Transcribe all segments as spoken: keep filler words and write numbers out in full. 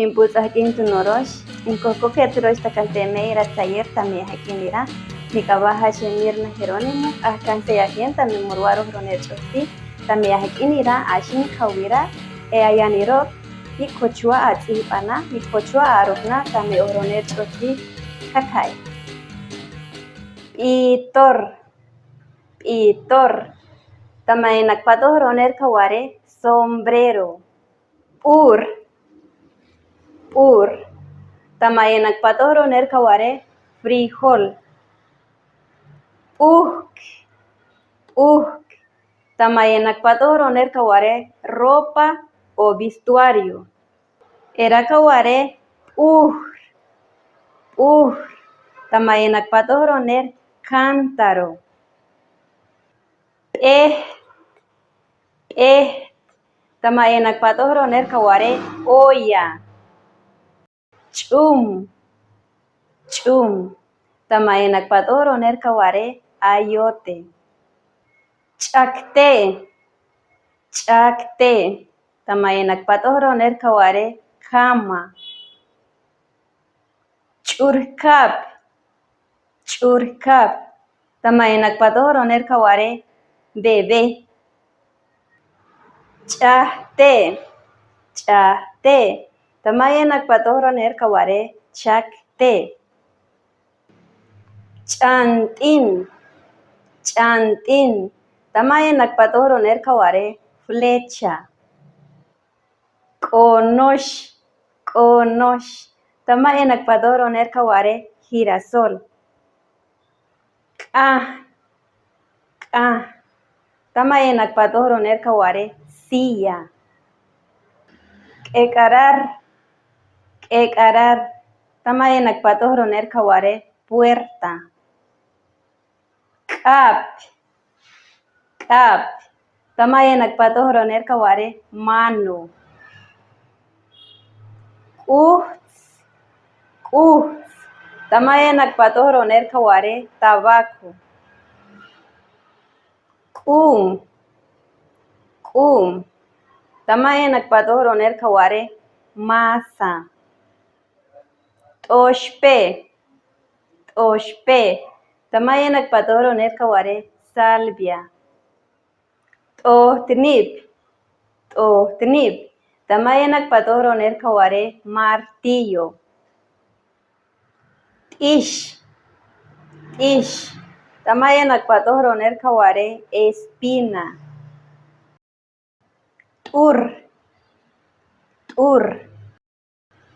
Inbut ajk'in tu norosh, inkokoketi rosh takan teme ira taller tame ajk'in ira. Nik'abahashe Mirna Jerónimo, akanse ajen tame murwaroh roner ch'oti, tame ajk'in ira ashin kawira, e ayan iro, i kochua ats'ibana, i kochua arufna tame oh roner ch'oti kakai. P'itor, p'itor. Tame inakpatoh roner kaware sombrero. P'ur, p'ur. Tame inakpatoh roner kaware frijol. P'uhk, p'uhk. Tame inakpatoh roner kaware ropa o vestuario. Ira kaware p'uhr, p'uhr. Tame inakpatoh roner cántaro. P'eht, p'eht. Tame inakpatoh roner kaware olla. Ch'um, ch'um. Tame inakpatoh roner kaware ayote. Ch'akte, ch'akte. Tame inakpatoh roner kaware cama. Ch'urkap, ch'urkap. Tame inakpatoh roner kaware bebé. Ch'ahte, ch'ahte. Tame inakpatoh roner kaware chakte. Ch'ant'in, ch'ant'in. Tame inakpatoh roner kaware flecha. K'onosh, k'onosh. Tame inakpatoh roner kaware girasol. K'ah, k'ah. Tame inakpatoh roner kaware silla. K'ek'arar, k'ek'arar. Tame inakpatoh roner kaware puerta. K'ap, k'ap. Tame inakpatoh roner kaware mano. K'uhts, k'uhts. Tame inakpatoh roner kaware tabaco. K'um, k'um. Tame inakpatoh roner kaware masa. T'oshpe, t'oshpe. Tame inakpatoh roner kaware salvia. T'ohtnip, t'ohtnip. Tame inakpatoh roner kaware martillo. T'ish, t'ish. Tame inakpatoh roner kaware espina. T'ur, t'ur.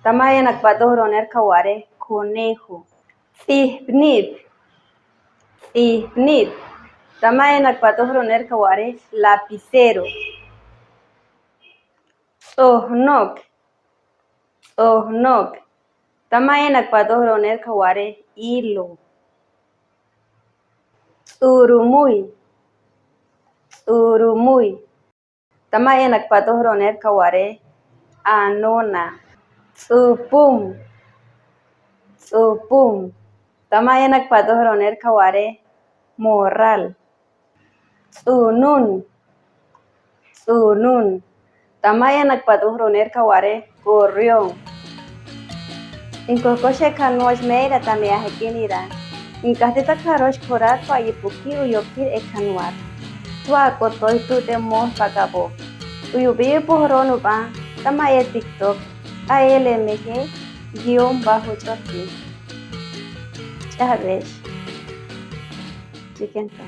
Tame inakpatoh roner kaware conejo. Ts'ihpnip, ts'ihpnip. Tame inakpatoh roner kaware lapicero. Ts'ohnok, ts'ohnok. Tame inakpatoh roner kaware hilo. Ts'urumui, ts'urumui. Tame inakpatoh roner kaware anona. Ts'upum, ts'upum. Tame inakpatoh roner kaware morral. Ts'unun, ts'unun. Tame inakpatoh roner kaware gorrión. Inkokoche kanwash meira tame ajk'in ira. Inkati takarosh korat pa ipuki uyokir e kanwar. Tua kotoy tute moh pakabo. Uyubi pohronubá tame e TikTok, A L M G guion bajo ch'oti. Ch'abesh. Chiquento.